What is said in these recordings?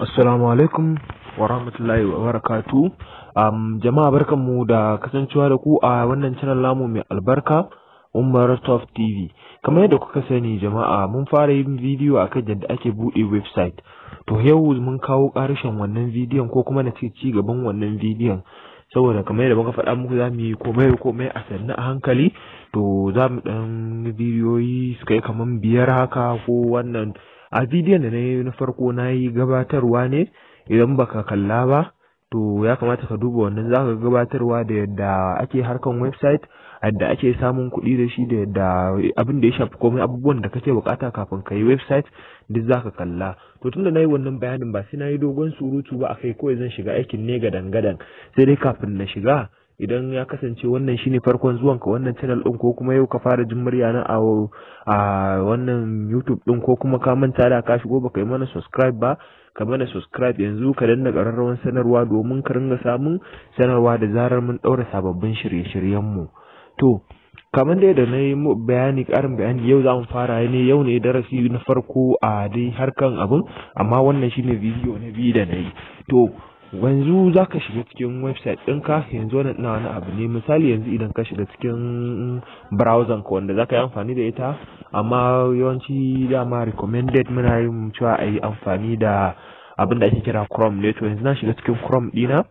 Assalamu alaikum wa rahmatullahi wa barakatu. Jama'a barkanmu da kasancewa da ku a wannan channel namu mai albarka, Umar Top TV. Kamar yadda kuka sani jama'a, mun fara yin bidiyo akan yadda ake buɗe website. To yau mun kawo ƙarshen wannan bidiyon, ko kuma na ce ci gaban wannan bidiyon. Saboda kamar yadda muka faɗa muku, za mu yi komai komai a sannu a hankali. To za mu ɗan bidiyoyi su kai kamar 5 haka ko wannan. A bidiyon da na yi na farko, na yi gabatarwa ne. Idan baka kalla ba, to ya kamata ka duba wannan. Za ka gabatarwa da yadda ake harkan website, yadda ake samun kuɗi da shi, da yadda abin da ya shafi komai, abubuwan da kake bukata kafin ka yi website, duk za ka kalla. To tunda na yi wannan bayanin, ba sai na yi dogon surutu ba akai, kawai zan shiga aikin ne gadan gadan. Sai dai kafin na shiga, idan ya kasance wannan shine farkon zuwan ka wannan channel din, ko kuma yau ka fara jin murya na a wannan YouTube din, ko kuma ka manta da ka shigo baka yi mana subscribe ba, ka mana subscribe yanzu, ka danna ƙararrawar sanarwa domin ka ringa samun sanarwa da zarar mun ɗaura sababbin shirye-shiryen mu. To kamar dai da na yi bayani, ƙarin bayani, yau za mu fara ne. Yau ne darasi na farko a dai harkan abin, amma wannan shine bidiyo na biyu da na yi. To yanzu za ka shiga cikin website ɗinka. Yanzu wannan ina wani abu ne. Misali, yanzu idan ka shiga cikin browser ka wanda za ka yi amfani da ita, amma yawanci dama recommended muna yin cewa a yi amfani da abin da ake kira Chrome ne. To yanzu na shiga cikin Chrome ɗina.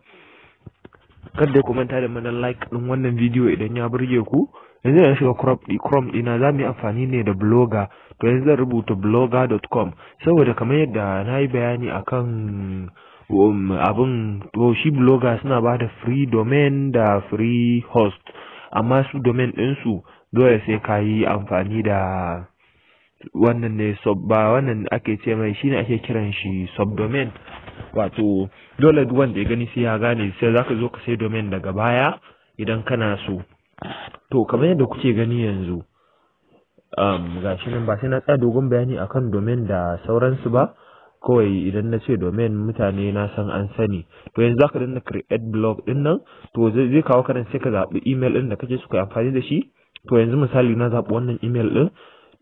Kada ku manta da mana like ɗin wannan bidiyo idan ya burge ku. Yanzu na shiga Chrome ɗina, za mu yi amfani ne da Blogger. To yanzu zan rubuta blogger.com, saboda kamar yadda na yi bayani akan abin, to shi Blogger suna ba da free domain da free host, amma su domain ɗinsu dole sai ka yi amfani da wannan ne, sub ba wannan ake ce mai, shine ake kiran shi subdomain. Wato dole duk wanda ya gani sai ya gane, sai zaka zo ka sai domain daga baya idan kana so. To kamar yadda kuke gani yanzu, gashi nan, ba sai na tsaya dogon bayani akan domain da sauransu ba. Kawai idan na ce domain, mutane na san an sani. To yanzu zaka danna create blog din nan. To zai kawo ka nan, sai ka zaɓi email din da kake so ka amfani da shi. To yanzu misali na zaɓi wannan email din.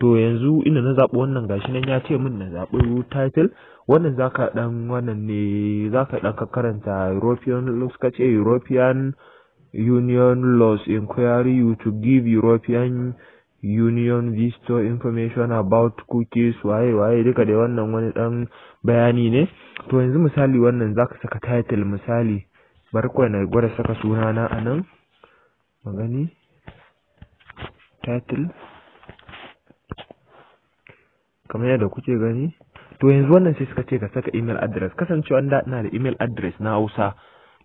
To yanzu ina na zaɓi wannan, gashi nan ya ce min na zaɓi title. Wannan zaka dan wannan ne, zaka dan ka karanta European, suka ce "European Union laws inquiry you to give European Union visitor information about cookies", waye waye, duka dai wannan wani dan bayani ne. To yanzu misali wannan zaka saka title. Misali, bari kawai na gwada saka sunana a nan magani title, kamar yadda kuke gani. To yanzu wannan sai suka ce ka saka email address. Kasancewa da ina da email address na Hausa,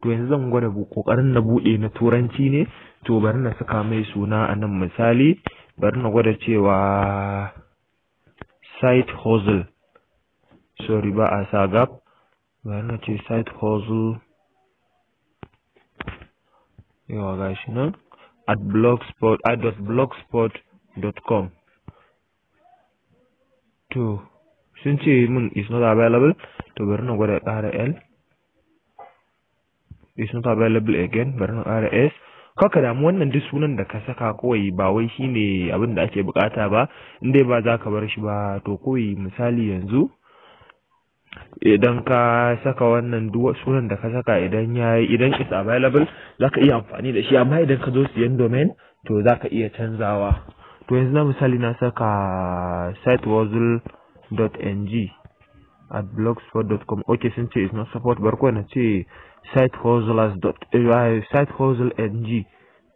to yanzu zan gwada kokarin na bude na Turanci ne. To bari na saka mai suna a nan. Misali, bari na gwada cewa site hustle. Sorry, ba a sa gap. Bari na ce site hustle. Yawa, gashi nan, at blogspot at .blogspot.com. To sun ce min is not available. To bari na gwada ƙara l. Is not available again. Bari na ƙara s. Kaka damu, wannan duk sunan da ka saka kawai ba wai shine abin da ake bukata ba, in dai ba za ka bar shi ba. To kawai misali yanzu idan ka saka wannan, duk sunan da ka saka, idan ya idan is available, za ka iya amfani da shi, amma idan ka zo siyan domain, to za ka iya canzawa. To yanzu na misali na saka sitehustle.ng at blogspot.com. Okay, sun ce is not support. Bar kawai na ce sitehustle ng.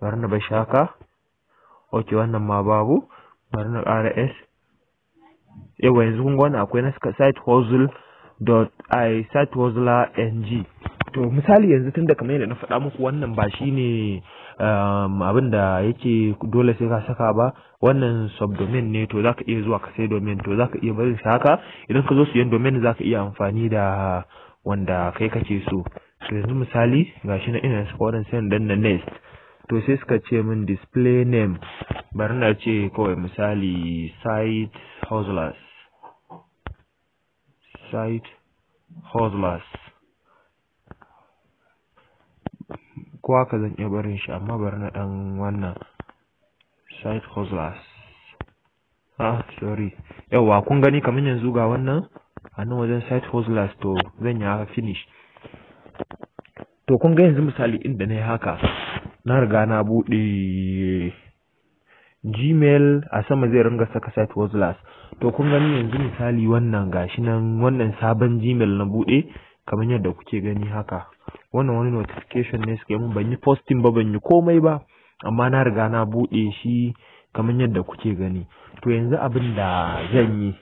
Bari na bar haka. Okay, wannan ma babu. Bari na ƙara s. Yawa, yanzu kun ga wannan akwai, na saka sitehustle dot i sitehustler ng. To misali yanzu, tunda kamar yadda na faɗa muku, wannan ba shine abin da yake dole sai ka saka ba, wannan subdomain ne. To zaka iya zuwa ka sai domain. To zaka iya barin shi haka. Idan ka zo siyan domain, zaka iya amfani da wanda kai kake so. To yanzu misali gashi na ina saka wannan, sai in danna next. To sai suka ce min display name. Bari na ce kawai misali site hustlers, site hustlers, ko haka zan iya barin shi, amma bari na dan wannan site hustlers. Ah, sorry. Yawa, kun gani, kamar yanzu ga wannan. A nan wajen Site Hustlers, to zan yi haka, finish. To kun ga yanzu misali inda na yi haka, na riga na buɗe Gmail, a sama zai ringa saka Site Hustlers. To kun gani yanzu misali wannan gashi nan, wannan sabon Gmail na buɗe kamar yadda kuke gani haka. Wannan wani notification ne suka yi mun, ban yi posting ba, ban yi komai ba, amma na riga na buɗe shi kamar yadda kuke gani. To yanzu abin da zan yi,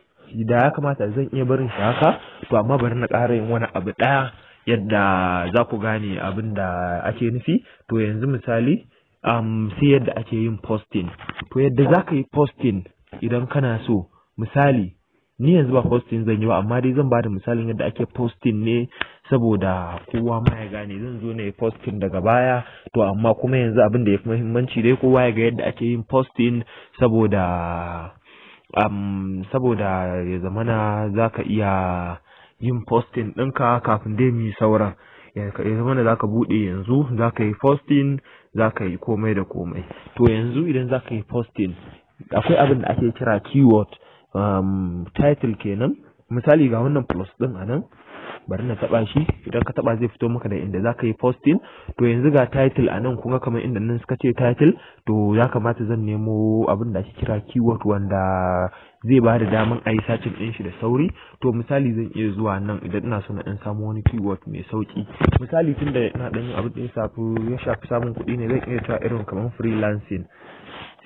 da ya kamata zan iya barin shi haka, to amma bari na ƙara yin wani abu ɗaya yadda za ku gane abin da ake nufi. To yanzu misali sai yadda ake yin posting. To yadda za ka yi posting idan kana so, misali ni yanzu ba posting zan yi ba, amma dai zan bada misalin yadda ake posting ne saboda kowa ma ya gane. Zan zo na yi posting daga baya, to amma kuma yanzu abin da ya fi muhimmanci dai kowa ya ga yadda ake yin posting saboda ya zamana za ka iya yin posting ɗinka kafin dai mu yi sauran. Ya zamana za ka buɗe yanzu, za ka yi posting, za ka yi komai da komai. To yanzu idan za ka yi posting, akwai abin da ake kira keyword, title kenan. Misali ga wannan plus ɗin a nan, bari na taɓa shi. Idan ka taɓa zai fito maka da inda za ka yi posting. To yanzu ga title a nan, kun ga kamar inda nan suka ce title. To ya kamata zan nemo abin da ake kira keyword wanda zai ba da daman a yi searching ɗin shi da sauri. To misali zan iya zuwa nan idan ina so na ɗan samu wani keyword mai sauƙi. Misali tunda ina ɗan yin abin da ya shafi samun kuɗi ne, zan iya cewa irin kamar freelancing.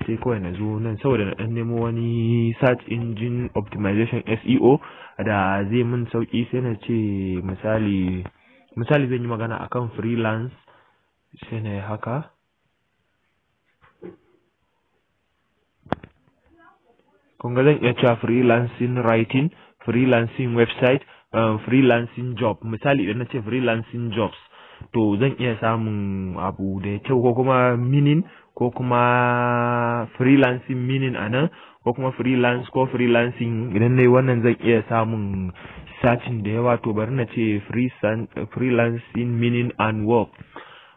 Sai kawai na zo nan saboda na ɗan nemo wani search engine optimization, SEO, da zai min sauƙi. Sai na ce misali zan yi magana akan freelance, sai na yi haka. Kun ga zan iya cewa freelancing writing, freelancing website, freelancing job. Misali idan na ce freelancing jobs, to zan iya samun abu da kyau, ko kuma meaning, ko kuma freelancing meaning a nan, ko kuma freelance ko freelancing. Idan na yi wannan zan iya samun searching da yawa. To bari na ce freelancing meaning and work,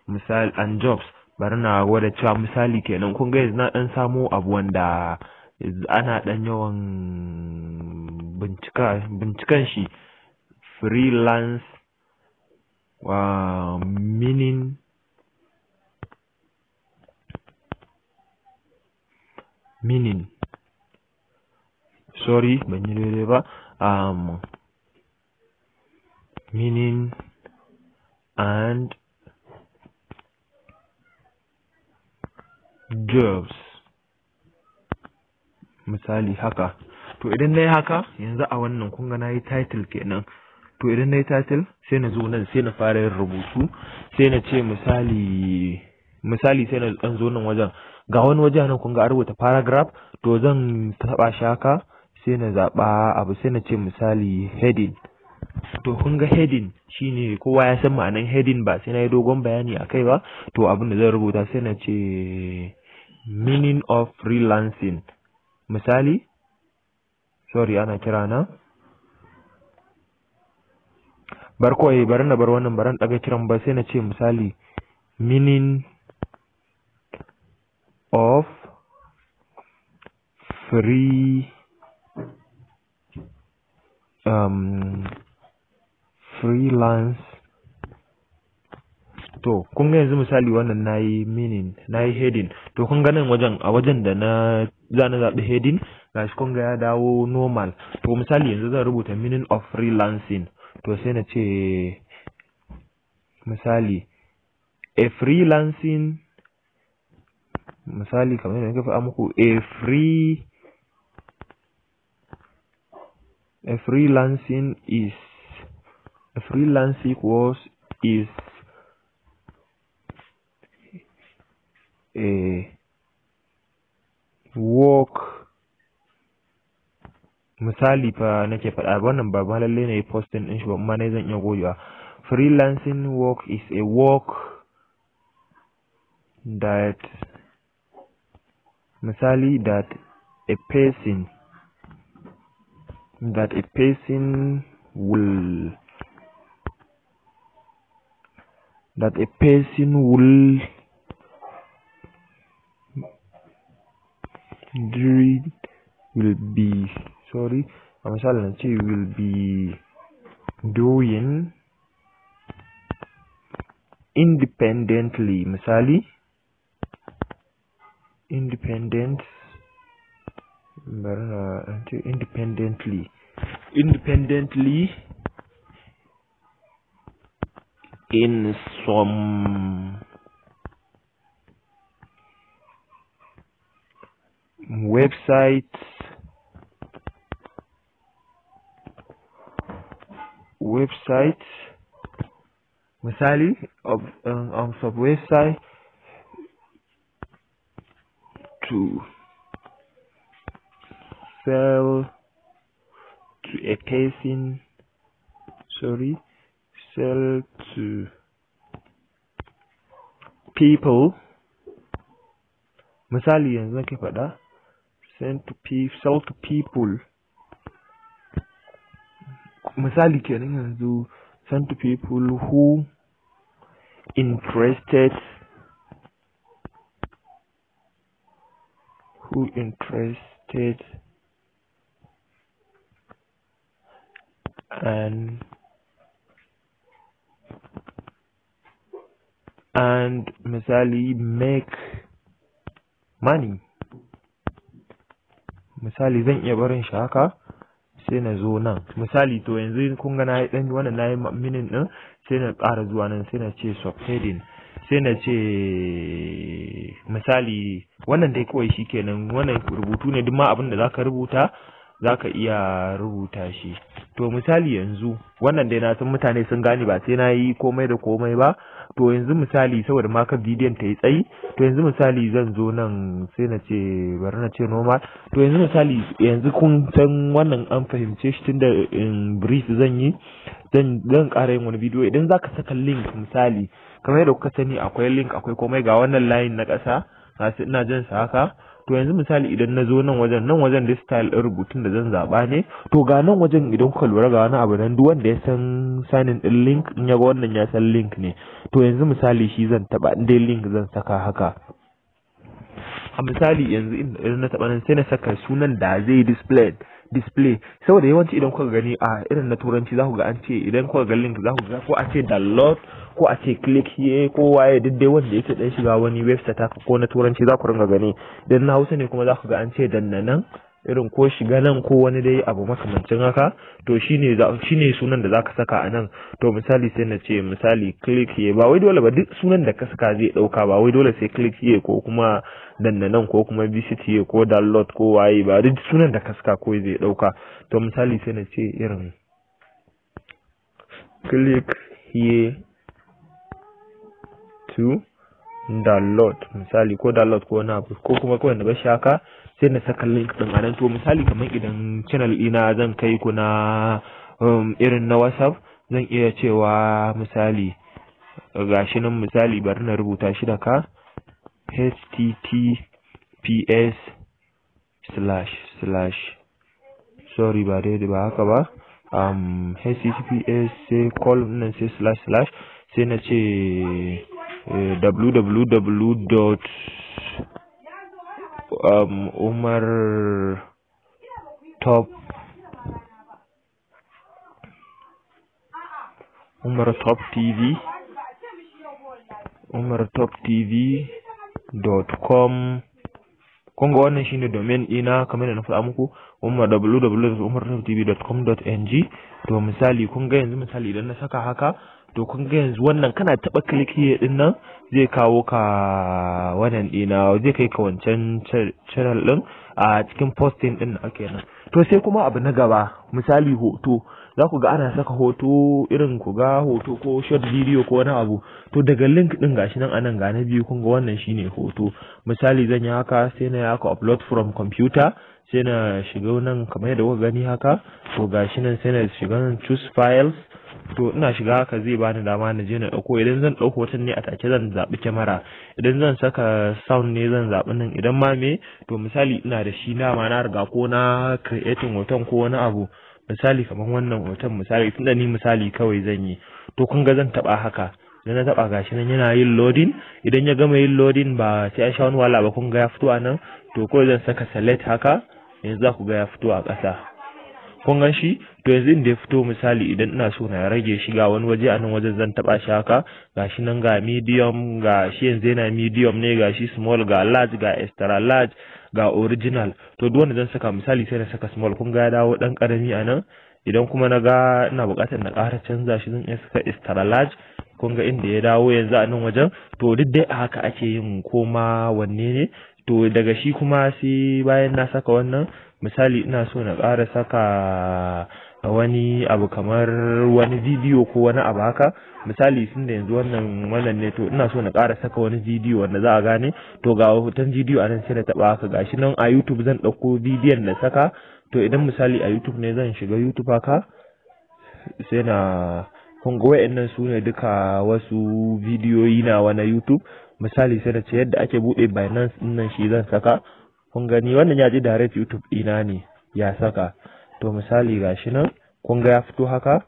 misali, and jobs. Bari na gwada cewa misali kenan. Kun ga yanzu na ɗan samo abu wanda ana ɗan yawan bincikan shi, freelance meaning, sorry, ban yi daidai ba, meaning and jobs, misali haka. To idan na yi haka yanzu a wannan, kun ga na yi title kenan. To idan na yi title, sai na zo nan, sai na fara yin rubutu. Sai na ce misali sai na ɗan zo nan wajen, ga wani waje nan, kun ga an rubuta paragraph. To zan taɓa shi haka, sai na zaɓa abu, sai na ce misali heading. To kun ga heading shine, kowa ya san ma'anan heading, ba sai na yi dogon bayani a kai ba. To abin da zan rubuta, sai na ce meaning of freelancing, misali. Sorry, ana kira na. Bar kawai, bari na bar wannan, baran ɗaga kiran ba. Sai na ce misali meaning of free um, freelance. To kun ga yanzu misali wannan nayi meaning, nayi heading. To kun ga nan wajen, a wajen da na za na zaɓi heading, gashi kun ga ya dawo normal. To misali yanzu zan rubuta meaning of freelancing. To sai na ce misali a freelancing, misali kamar yadda nake faɗa muku, a freelancing is a freelancing was is a work, misali fa nake faɗa wannan, ba ma lalle na yi posting ɗin shi ba, amma na zan iya gogewa. Freelancing work is a work that, misali, that a person will that a person will during will be, sorry, a misali na ce will be Doing independently, misali independent, bari na ce independently in some websites misali of some website to sell to a person, sorry, sell to people, misali yanzu nake faɗa, sell to people, misali kenan yanzu, send to people who interested and misali make money. Misali zan iya barin shi haka sai na zo nan misali. To yanzu kun ga nayi dan wannan nayi minin din, sai na ƙara zuwa nan sai na ce subheading, sai na ce misali wannan dai kawai shikenan. Wannan rubutu ne, duk ma abin da zaka rubuta zaka iya rubuta shi. To misali yanzu wannan dai na san mutane sun gane, ba sai na yi komai da komai ba. To yanzu misali saboda ma ka bidiyon ta yi tsayi, to yanzu misali zan zo nan sai na ce bari na ce normal. To yanzu misali yanzu kun san wannan an fahimce shi tunda in brief zan yi, zan ƙara yin wani bidiyo. Idan zaka saka link misali kamar yadda kuka sani akwai link akwai komai, ga wannan line na ƙasa ina jan sa haka. To yanzu misali idan na zo nan wajen, nan wajen da style ɗin rubutun da zan zaɓa ne. To ga nan wajen idan kuka lura ga wani abu nan, duk wanda ya san signing ɗin link in ya ga wannan ya san link ne. To yanzu misali shi zan taɓa, in dai link zan saka haka. A misali yanzu idan na taɓa nan sai na saka sunan da zai display. Saboda yawanci idan kuka gani a irin na turanci za ku ga an ce idan kuka ga link za ku ga ko a ce download ko a ce click here ko waye, duk dai wanda yake dan shiga wani website haka ko na turanci za ku ringa gani. Idan na Hausa ne kuma za ku ga an ce danna nan irin ko shiga nan ko wani dai abu makamancin haka. To shine sunan da zaka saka a nan. To misali sai na ce misali click here, ba wai dole ba duk sunan da ka saka zai dauka, ba wai dole sai click here ko kuma danna nan ko kuma visit here ko download ko waye ba, duk sunan da ka saka ko zai dauka. To misali sai na ce irin click here to download misali, ko download ko wani abu, ko kuma kawai na bar shi haka sai na saka link din anan. To misali kamar idan channel ɗina zan kai ku na irin na WhatsApp, zan iya cewa misali gashi nan, misali bari na rubuta shi da ka https slash slash, sorry ba daidai ba haka ba, https sai column nan sai slash slash sai na ce www Umar Top TV umartoptv.com. Kun ga wannan shine domain ɗina kamar yadda na faɗa muku, umar www.umartoptv.com.ng. To misali kun ga yanzu misali idan na saka haka, to kun ga yanzu wannan kana taɓa click here din nan zai kawo ka wannan ɗina, zai kai ka wancan channel ɗin a cikin posting ɗin da ake nan. To sai kuma abu na gaba misali hoto, za ku ga ana saka hoto irin ku ga hoto ko short video ko wani abu. To daga link ɗin gashi nan anan ga na biyu, kun ga wannan shine hoto. Misali zan yi haka sai na yi haka upload from computer, sai na shiga nan kamar yadda kuka gani haka. To gashi nan sai na shiga nan choose files. To ina shiga haka zai bani dama na je na dauko. Idan zan dauko hoton ne a take zan zabi kyamara, idan zan saka sound ne zan zabi nan, idan ma me. To misali ina da shi dama na riga ko na creating hoton ko wani abu, misali kamar wannan hoton misali tunda ni misali kawai zan yi. To kun ga zan taba haka, idan na taba gashi nan yana yin loading. Idan ya gama yin loading ba sai an sha wani wahala ba, kun ga ya fito a nan. To kawai zan saka select haka, yanzu za ku ga ya fito a ƙasa. Kun gan shi? To yanzu inda ya fito, misali idan ina so na rage shi, ga wani waje a nan wajen zan taba shi haka. Gashi nan, ga medium, ga shi yanzu yana medium ne, ga shi small, ga large, ga extra large, ga original. To duk wanda zan saka, misali sai na saka small. Kun ga ya dawo dan karami a nan. Idan kuma na ga ina buƙatar na ƙara canza shi, zan iya saka extra large. Kun ga inda ya dawo yanzu a nan wajen. To duk dai a haka ake yin koma wanne ne. To daga shi kuma sai bayan na saka wannan, misali ina so na ƙara saka wani abu kamar wani bidiyo ko wani abu haka, misali tun da yanzu wannan ne, to ina so na ƙara saka wani bidiyo wanda za a gane. To ga hoton bidiyo a nan, sai na taɓa haka. Gashi nan, a YouTube zan ɗauko bidiyon na saka. To idan misali a YouTube ne, zan shiga YouTube haka, sai na, kun ga wa'annan su ne duka wasu bidiyoyi nawa na YouTube. Misali sai na ce yadda ake buɗe Binance ɗin nan, shi zan saka. Kun gani, wannan ya je direct YouTube ɗina ne ya saka. To misali gashi nan, kun ga ya fito haka.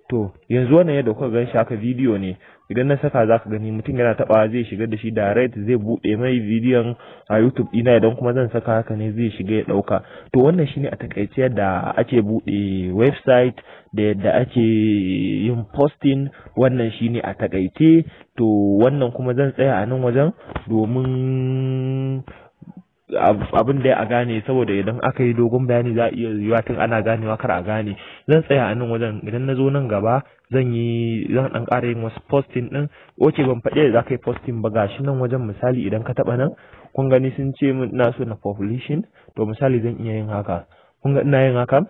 To yanzu wannan yadda kuka gan shi haka bidiyo ne. Idan na saka, zaka gani mutum yana taba zai shiga da shi direct, zai bude mai bidiyon a YouTube ɗina. Idan kuma zan saka haka ne, zai shiga ya dauka. To wannan shine a takaice yadda ake bude website da yadda ake yin posting. Wannan shine a takaice. To wannan kuma zan tsaya a nan wajen domin abin da a gane, saboda idan aka yi dogon bayani za a iya yiwuwa tun ana ganewa kar a gane. Zan tsaya a nan wajen. Idan na zo nan gaba, zan dan ƙara yin wasu posting din. Okay, ban faɗi da za ka yi posting ba. Gashi nan wajen, misali idan ka taɓa nan, kun gani sun ce min ina so na publishing. To misali zan iya yin haka. Kun ga ina yin haka,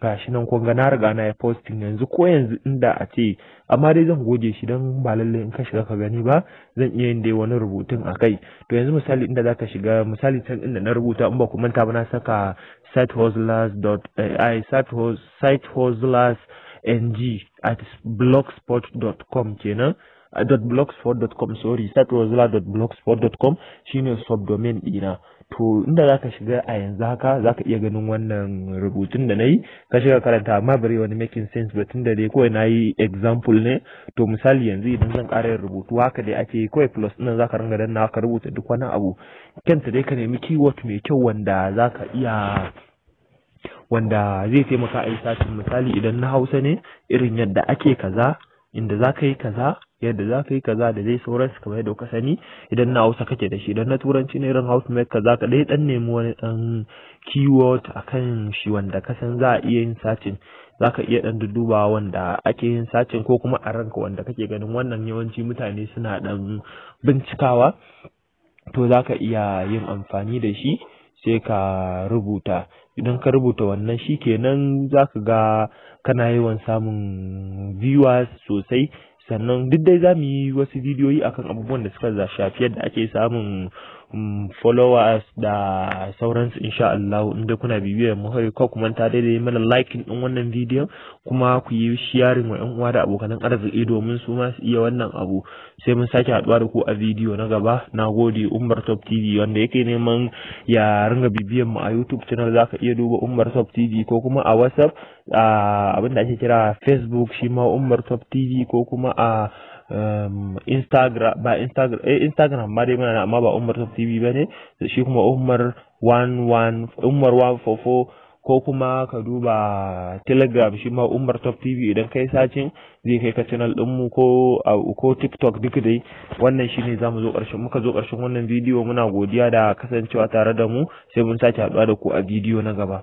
gashi nan, kun ga na riga na yi posting yanzu. Ko yanzu inda a ce, amma dai zan goge shi don ba lallai in ka shiga ka gani ba. Zan iya yin dai wani rubutun a kai. To yanzu misali inda zaka shiga, misali can inda na rubuta, in ba ku manta ba, na saka sitehustlers dot i sitehustlers ng at blogspot.com kenan, .blogspot.com, sorry, sitehustler.blogspot.com shine subdomain dina. To inda zaka shiga a yanzu haka, zaka iya ganin wannan rubutun da nayi. Ka shiga karanta, amma bare wani making sense ba, tunda dai kawai nayi example ne. To misali yanzu idan zan ƙara yin rubutu, haka dai ake, kawai plus ɗin zaka ringa danna ka rubuta duk wani abu. Kenta dai ka nemi keyword mai kyau wanda zaka iya, wanda zai taimaka a yi searching. Misali idan na Hausa ne, irin yadda ake kaza, inda za ka yi kaza, yadda za ka yi kaza, da dai sauransu kamar yadda ka sani, idan na Hausa kake da shi. Idan na Turanci ne, irin how to make kaza, ka dai dan nemi wani dan keyword akan shi wanda ka san za a iya yin searching. Za ka iya dan duduba wanda ake yin searching, ko kuma a ranka wanda kake ganin wannan yawanci mutane suna dan bincikawa, to za ka iya yin amfani da shi, sai ka rubuta. Idan ka rubuta wannan, shi kenan, za ka ga kana yawan samun viewers sosai. Sannan duk dai za mu yi wasu bidiyoyi akan abubuwan da suka shafi yadda ake samun followers da sauransu, insha Allah. Inda kuna bibiyar mu, kai ku manta dai da yi mana liking din wannan bidiyon, kuma ku yi sharing wa 'yan uwa da abokan arziki domin su ma su iya wannan abu. Sai mun sake haduwa da ku a bidiyo na gaba. Na gode. Umar Top TV. Wanda yake neman ya ringa bibiyan mu a YouTube channel, zaka iya duba Umar Top TV, ko kuma a WhatsApp, abin da ake kira Facebook, shi ma Umar Top TV, ko kuma a Instagram, ba Instagram, Instagram ma dai muna nan, amma ba Umar Top TV bane shi, kuma Umar 11, Umar 144, ko kuma ka duba Telegram, shi ma Umar Top TV. Idan kai searching zai kai ka channel ɗinmu, ko TikTok. Duk dai wannan shine zamu zo ƙarshen, muka zo ƙarshen wannan bidiyo. Muna godiya da kasancewa tare da mu. Sai mun sake haɗuwa da ku a bidiyo na gaba.